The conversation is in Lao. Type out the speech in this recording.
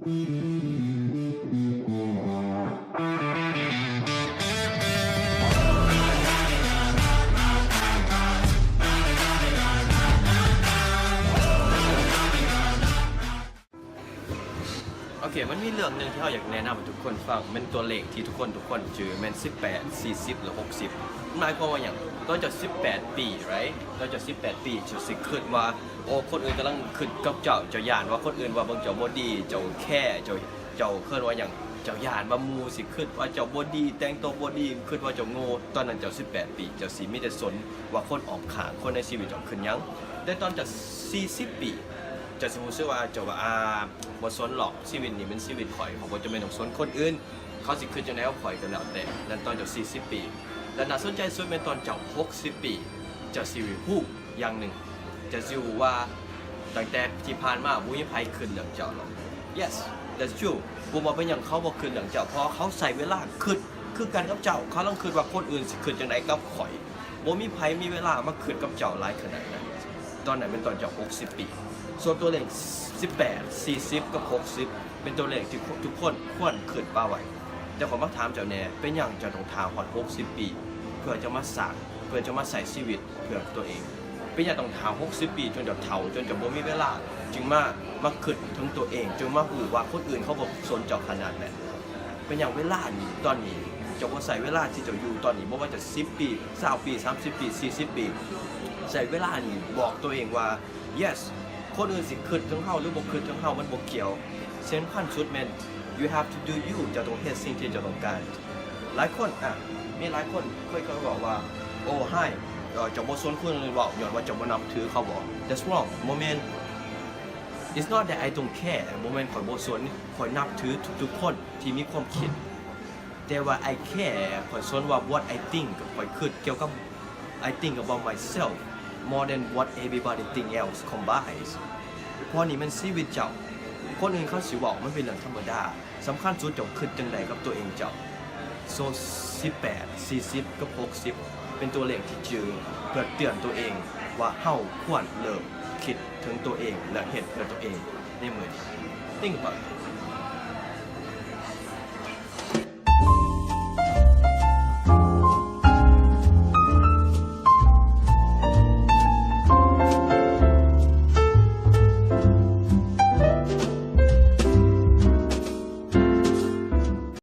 ໂອເຄ ມັນມີເລື່ອງໜຶ່ງທີ່ເຮົາຢາກແນະນຳໃຫ້ທຸກຄົນຟັງ ແມ່ນຕົວເລກທີ່ທຸກຄົນ ທຸກຄົນຈື່ ແມ່ນສິບແປດ ສີ່ສິບ ຫຼື ຫົກສິບ. ມັນໝາຍຄວາມວ່າຫຍັງ? ຕອນເຈົ້າສິບແປດປີ right? ຕອນເຈົ້າສິບແປດປີ ເຈົ້າຊິຄິດວ່າ ໂອ້ ຄົນອື່ນກຳລັງຄິດກັບເຈົ້າ, ເຈົ້າຢ້ານວ່າຄົນອື່ນວ່າເບິ່ງເຈົ້າບໍ່ດີ, ເຈົ້າແຄ, ເຈົ້າ ເຈົ້າເອີ້ນວ່າຫຍັງ? ເຈົ້າຢ້ານວ່າໝູ່ຊິຄິດວ່າເຈົ້າບໍ່ດີ, ແຕ່ງໂຕບໍ່ດີ, ຄິດວ່າເຈົ້າໂງ່. ຕອນນັ້ນເຈົ້າສິບແປດປີ ເຈົ້າຊິມີແຕ່ສົນວ່າຄົນອ້ອມຂ້າງ, ຄົນໃນຊີວິດເຈົ້າຄິດຫຍັງ. ແຕ່ຕອນເຈົ້າສີ່ສິບປີ ເຈົ້າຊິຮູ້ສຶກວ່າເຈົ້າວ່າ ອ່າ ບໍ່ສົນຫຼອກ, ຊີວິດນີ້ແມ່ນຊີວິດຂ້ອຍ, ຂ້ອຍບໍ່ຈຳເປັນຕ້ອງສົນຄົນອື່ນ, ເຂົາຊິຄິດຈັ່ງໃດກັບຂ້ອຍກໍແລ້ວແຕ່. ນັ້ນຕອນເຈົ້າສີ່ສິບປີ. ແລະ ໜ້າສົນໃຈສຸດແມ່ນຕອນເຈົ້າຫົກສິບປີ ເຈົ້າຊິຮູ້ຢ່າງໜຶ່ງ, ເຈົ້າຊິຮູ້ວ່າຕັ້ງແຕ່ທີ່ຜ່ານມາບໍ່ມີໃຜຄິດເລື່ອງເຈົ້າຫຼອກ. Yes, that's true. ບໍ່ວ່າເປັນຫຍັງເຂົາບໍ່ຄິດເລື່ອງເຈົ້າ, ເພາະວ່າເຂົາໃຊ້ເວລາຄິດຄືກັນກັບເຈົ້າ, ເຂົາລອງຄິດວ່າຄົນອື່ນຊິຄິດຈັ່ງໃດກັບຂ້ອຍ. ບໍ່ມີໃຜມີເວລາມາຄິດກັບເຈົ້າຫຼາຍຂະໜາດນັ້ນ. ຕອນນັ້ນແມ່ນຕອນເຈົ້າຫົກສິບປີ. ສ່ວນຕົວເລກສິບແປດ ສີ່ສິບ ກັບ ຫົກສິບ ເປັນຕົວເລກທີ່ທຸກຄົນຄວນຄິດປະໄວ້. ແຕ່ຂ້ອຍມາຖາມເຈົ້າແດ່, ເປັນຫຍັງເຈົ້າຕ້ອງຖ້າຮອດຫົກສິບປີ ເພື່ອຈະມາສ້າງ, ເພື່ອຈະມາໃຊ້ຊີວິດເພື່ອຕົວເອງ? ເປັນຫຍັງຕ້ອງຖ້າຫົກສິບປີ ຈົນເຈົ້າເຖົ້າ, ຈົນເຈົ້າບໍ່ມີເວລາ, ຈຶ່ງມາ, ມາຄິດເຖິງຕົວເອງ, ຈຶ່ງມາຮູ້ວ່າຄົນອື່ນເຂົາບໍ່ສົນເຈົ້າຂະໜາດນັ້ນ? ເປັນຫຍັງເວລານີ້ ຕອນນີ້ ເຈົ້າບໍ່ໃຊ້ເວລາທີ່ເຈົ້າຢູ່ຕອນນີ້, ບໍ່ວ່າຈະສິບປີ, ຊາວປີ, ສາມສິບປີ, ສີ່ສິບປີ, ໃຊ້ເວລານີ້ບອກຕົວເອງວ່າ yes, ຄົນອື່ນຊິຄິດເຖິງເຮົາ ຫຼື ບໍ່ຄິດເຖິງເຮົາ ມັນບໍ່ກ່ຽວ. ສິ່ງສຳຄັນສຸດແມ່ນ you have to do you. ເຈົ້າຕ້ອງເຮັດສິ່ງທີ່ເຈົ້າຕ້ອງການ. ຫຼາຍຄົນ, ອະ, ມີຫຼາຍຄົນເຄີຍ, ເຄີຍເວົ້າວ່າ ໂອ້ Hai, ເຈົ້າບໍ່ສົນຄົນອື່ນເວົ້າ ຍ້ອນວ່າເຈົ້າບໍ່ນັບຖືເຂົາບໍ? That's wrong. ບໍ່ແມ່ນ. It's not that I don't care. ບໍ່ແມ່ນຂ້ອຍບໍ່ສົນ. ຂ້ອຍນັບຖືທຸກໆຄົນທີ່ມີຄວາມຄິດ. ແຕ່ວ່າ I care, ຂ້ອຍສົນວ່າ what I think, ຂ້ອຍຄິດກ່ຽວກັບ I think about myself more than what everybody think else combined. ເພາະນີ້ແມ່ນຊີວິດເຈົ້າ. ຄົນອື່ນເຂົາຊິເວົ້າ ມັນເປັນເລື່ອງທຳມະດາ. ສຳຄັນສຸດເຈົ້າຄິດຈັ່ງໃດກັບຕົວເອງເຈົ້າ. So ສິບແປດ ສີ່ສິບ ກັບ ຫົກສິບ ເປັນຕົວເລກທີ່ຈື່ເພື່ອເຕືອນຕົວເອງວ່າເຮົາຄວນເລີ່ມຄິດເຖິງຕົວເອງ ແລະ ເຮັດເພື່ອຕົວເອງໃນມື້ນີ້. Think about it.